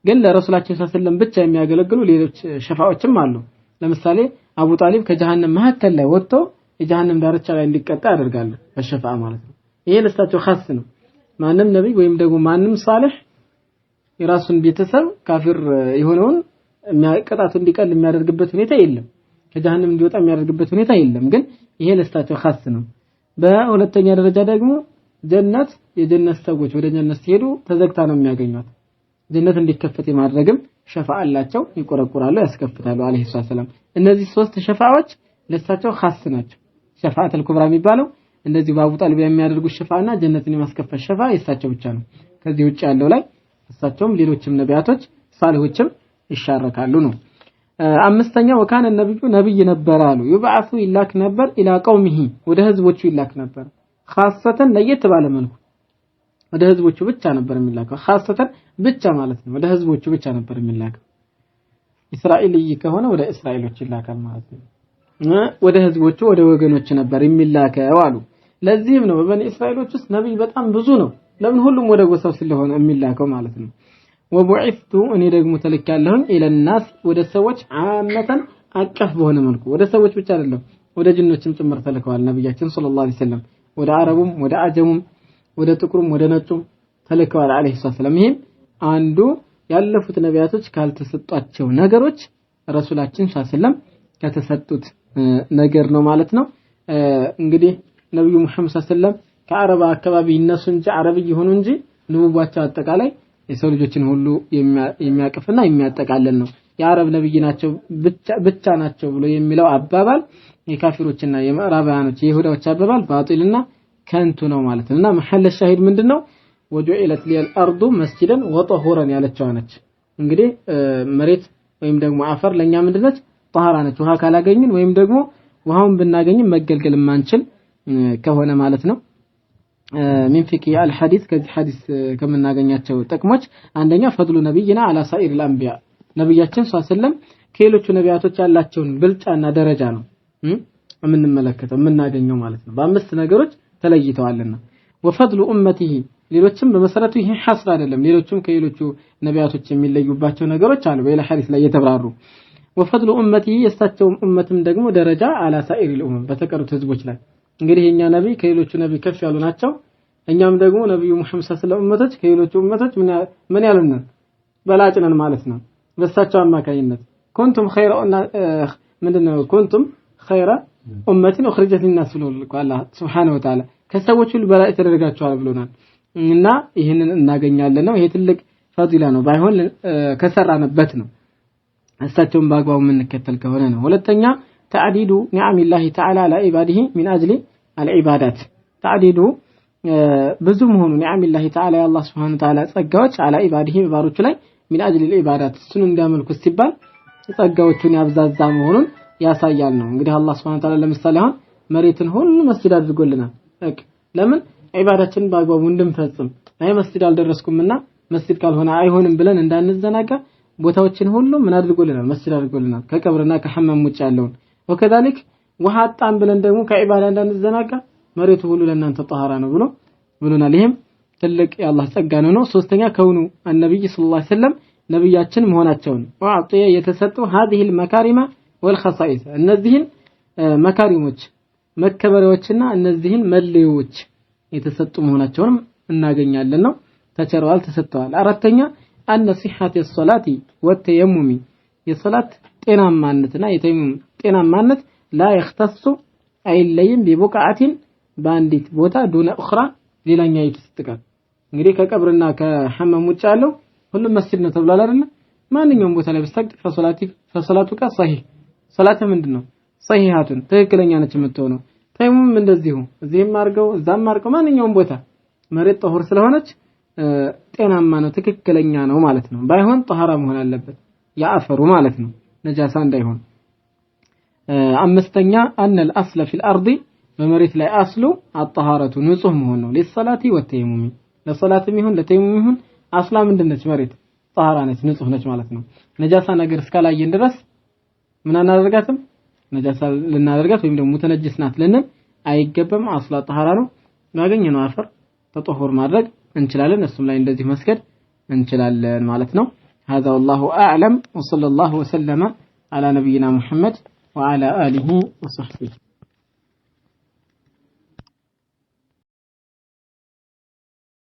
ግን ለረሱላችን ሰለላሁ ዐለይሂ ወሰለም ብቻ የሚያገለግሉ ሌሎች ሸፋዎችም አሉ። ለምሳሌ አቡ ጣሊብ ከጀሃነም መካከል ላይ ወጥቶ የጀሃነም ዳርቻ ላይ እንዲቀጣ ያደርጋሉ በሸፋ ማለት ነው። ይሄ ለሳቸው ኻስ ነው። ማንም ነብይ ወይም ደግሞ ማንም ሳልህ የራሱን ቤተሰብ ካፊር የሆነውን ቅጣቱ እንዲቀል የሚያደርግበት ሁኔታ የለም። ከጀሃነም እንዲወጣ የሚያደርግበት ሁኔታ የለም። ግን ይሄ ለሳቸው ኻስ ነው። በሁለተኛ ደረጃ ደግሞ ጀነት የጀነት ሰዎች ወደ ጀነት ሲሄዱ ተዘግታ ነው የሚያገኟት። ጀነት እንዲከፈት የማድረግም ሸፋ አላቸው፣ ይቆረቁራሉ፣ ያስከፍታሉ አለይሂ ሰላም። እነዚህ ሶስት ሸፋዎች ለሳቸው ኻስ ናቸው። ሸፋዓተል ኩብራ የሚባለው እንደዚህ በአቡ ጣሊብ የሚያደርጉት ሸፋና ጀነትን የማስከፈት ሸፋ የሳቸው ብቻ ነው። ከዚህ ውጭ ያለው ላይ እሳቸውም ሌሎችም ነቢያቶች ሳሊሆችም ይሻረካሉ ነው። አምስተኛ ወካነ ነብዩ ነብይ ነበር አሉ። ይብዓሱ ይላክ ነበር ኢላ ቀውሚሂ ወደ ህዝቦቹ ይላክ ነበር። ኻሰተን ለየት ባለ መልኩ ወደ ህዝቦቹ ብቻ ነበር የሚላከው። ኻሰተን ብቻ ማለት ነው። ወደ ህዝቦቹ ብቻ ነበር የሚላከው። እስራኤልይ ከሆነ ወደ እስራኤሎች ይላካል ማለት ነው። ወደ ህዝቦቹ ወደ ወገኖች ነበር የሚላከው አሉ። ለዚህም ነው በበኒ እስራኤሎች ውስጥ ነብይ በጣም ብዙ ነው። ለምን? ሁሉም ወደ ጎሳው ስለሆነ የሚላከው ማለት ነው። ወቡዒፍቱ እኔ ደግሞ ተልኬያለሁኝ ኢለናስ ወደ ሰዎች ዓመተን አቀፍ በሆነ መልኩ ወደ ሰዎች ብቻ አይደለም ወደ ጅኖችም ጭምር ተልከዋል ነብያችን ሰለላሁ ዐለይሂ ወሰለም። ወደ አረቡም ወደ አጀሙም ወደ ጥቁሩም ወደ ነጩም ተልከዋል ዐለይሂ ሰላም። ይሄም አንዱ ያለፉት ነቢያቶች ካልተሰጧቸው ነገሮች ረሱላችን ሰለላሁ ዐለይሂ ወሰለም ከተሰጡት ነገር ነው ማለት ነው። እንግዲህ ነብዩ ሙሐመድ ሰለላሁ ዐለይሂ ወሰለም ከአረብ አካባቢ ይነሱ እንጂ አረብ ይሆኑ እንጂ ንቡዋቸው አጠቃላይ የሰው ልጆችን ሁሉ የሚያቅፍና የሚያጠቃልል ነው። የአረብ ነብይ ናቸው ብቻ ናቸው ብሎ የሚለው አባባል የካፊሮችና የምዕራባውያኖች የይሁዳዎች አባባል ባጢልና ከንቱ ነው ማለት ነው። እና መሐለ ሻሂድ ምንድነው? ወጁዒለት ሊል አርዱ መስጂደን ወጠሁረን ያለችው ነች። እንግዲህ መሬት ወይም ደግሞ አፈር ለኛ ምንድነች? ጠሃራ ነች። ውሃ ካላገኝን ወይም ደግሞ ውሃውን ብናገኝም መገልገል የማንችል ከሆነ ማለት ነው። من فقه الحديث ከዚህ ሐዲስ ከምናገኛቸው ጥቅሞች አንደኛ ፈድሉ ነብይና አላ ሳኢር الانቢያ ነብያችን ሰለላሁ ዐለይሂ ወሰለም ከሌሎቹ ነቢያቶች ያላቸውን ብልጫና ደረጃ ነው የምንመለከተው የምናገኘው ማለት ነው። በአምስት ነገሮች ተለይተዋልና ወፈድሉ ኡመቲሂ ሌሎችም በመሰረቱ ይሄ ሐስር አይደለም። ሌሎችም ከሌሎቹ ነቢያቶች የሚለዩባቸው ነገሮች አሉ በሌላ ሐዲስ ላይ የተብራሩ። ወፈድሉ ኡመቲሂ የእሳቸው ኡመትም ደግሞ ደረጃ አላ ሳኢር الامم በተቀሩት ህዝቦች ላይ እንግዲህ የኛ ነብይ ከሌሎቹ ነብይ ከፍ ያሉ ናቸው። እኛም ደግሞ ነብዩ ሙሐመድ ሰለላሁ ዐለይሂ ወሰለም ኡመቶች ከሌሎቹ ኡመቶች ምን ያሉን በላጭ ነን ማለት ነው። በእሳቸው አማካኝነት ኩንቱም ኸይረ ምንድነው ኩንቱም ኸይረ ኡመትን ኡኽሪጀት ሊናስ ብሎናል አላህ ሱብሓነሁ ወተዓላ ከሰዎች ሁሉ በላጭ ተደርጋችኋል ብሎናል። እና ይህንን እናገኛለን ነው። ይሄ ትልቅ ፈዲላ ነው። ባይሆን ከሰራንበት ነው፣ እሳቸውን በአግባቡ የምንከተል ከሆነ ነው። ሁለተኛ تعديد نعم الله تعالى على عباده من أجل العبادات تعديد ብዙ መሆኑ نعم الله تعالى የአላህ سبحانه وتعالى ጸጋዎች على عباده በባሮቹ ላይ من أجل العبادات እሱን እንዲያመልኩ ሲባል ጸጋዎቹን ያብዛዛ መሆኑን ያሳያል ነው። እንግዲህ አላህ سبحانه وتعالى ለምሳሌ አሁን መሬትን ሁሉ መስጂድ አድርጎልናል። ለምን? ዒባዳችንን በአግባቡ እንድንፈጽም። አይ መስጂድ አልደረስኩምና መስጂድ ካልሆነ አይሆንም ብለን እንዳንዘናጋ ቦታዎችን ሁሉ ምን አድርጎልናል? መስጂድ አድርጎልናል። ከቀብርና ከሐማም ውጭ ያለውን ወከዛሊክ ውሃ አጣን ብለን ደግሞ ከዒባዳ እንዳንዘናጋ መሬቱ ሁሉ ለእናንተ ጠሃራ ነው ብሎ ብሎናል። ይሄም ትልቅ የአላህ ጸጋ ነው። ሶስተኛ ከውኑ አነብይ ሰለላሁ ዐለይሂ ወሰለም ነብያችን መሆናቸውን ወአጥየ የተሰጡ هذه المكارم والخصائص እነዚህን መካሪሞች መከበሪያዎችና እነዚህን መለዮች የተሰጡ መሆናቸውንም እናገኛለን ነው። ተቸረዋል፣ ተሰጥተዋል። አራተኛ አነ ሲሐት የሶላቲ ወተየሙሚ የሶላት ጤናማነትና የተየሙም ጤናማነት ላ የኽተሱ አይለይም ቢቡቅዓቲን በአንዲት ቦታ ዱነ ኡኽራ ሌላኛይቱ ስትቀር። እንግዲህ ከቀብርና ከሐማም ውጭ ያለው ሁሉም መስጂድ ነው ተብሏል አይደለ? ማንኛውም ቦታ ላይ ብትሰግድ ፈሶላቱከ ሰሂህ፣ ሶላት ምንድነው? ሰሂሃቱን ትክክለኛ ነች የምትሆነው። ተየሙም እንደዚሁ እዚህም አድርገው እዛም አድርገው ማንኛውም ቦታ መሬት ጠሁር ስለሆነች ጤናማ ነው፣ ትክክለኛ ነው ማለት ነው። ባይሆን ጠሃራ መሆን አለበት የአፈሩ ማለት ነው፣ ነጃሳ እንዳይሆን። አምስተኛ أن الأصل في الأرض በመሬት ላይ አስሉ الطهارة ንጹህ መሆን ነው። للصلاة والتيمم ለሰላትም ይሁን ለተየሙም ይሁን አስላ ምንድነች? መሬት ጠሃራ ነች፣ ንጹህ ነች ማለት ነው። ነጃሳ ነገር እስካላየን ድረስ ምን አናደርጋትም? ነጃሳ ልናደርጋት ወይም ደግሞ ሙተነጅስ ናት ልንል አይገባም። አስላ ጠሃራ ነው። ባገኘነው አፈር ተጠሁር ማድረግ እንችላለን። እሱም ላይ እንደዚህ መስገድ እንችላለን ማለት ነው። هذا والله أعلم وصلى الله وسلم على نبينا محمد وعلى آله وصحبه.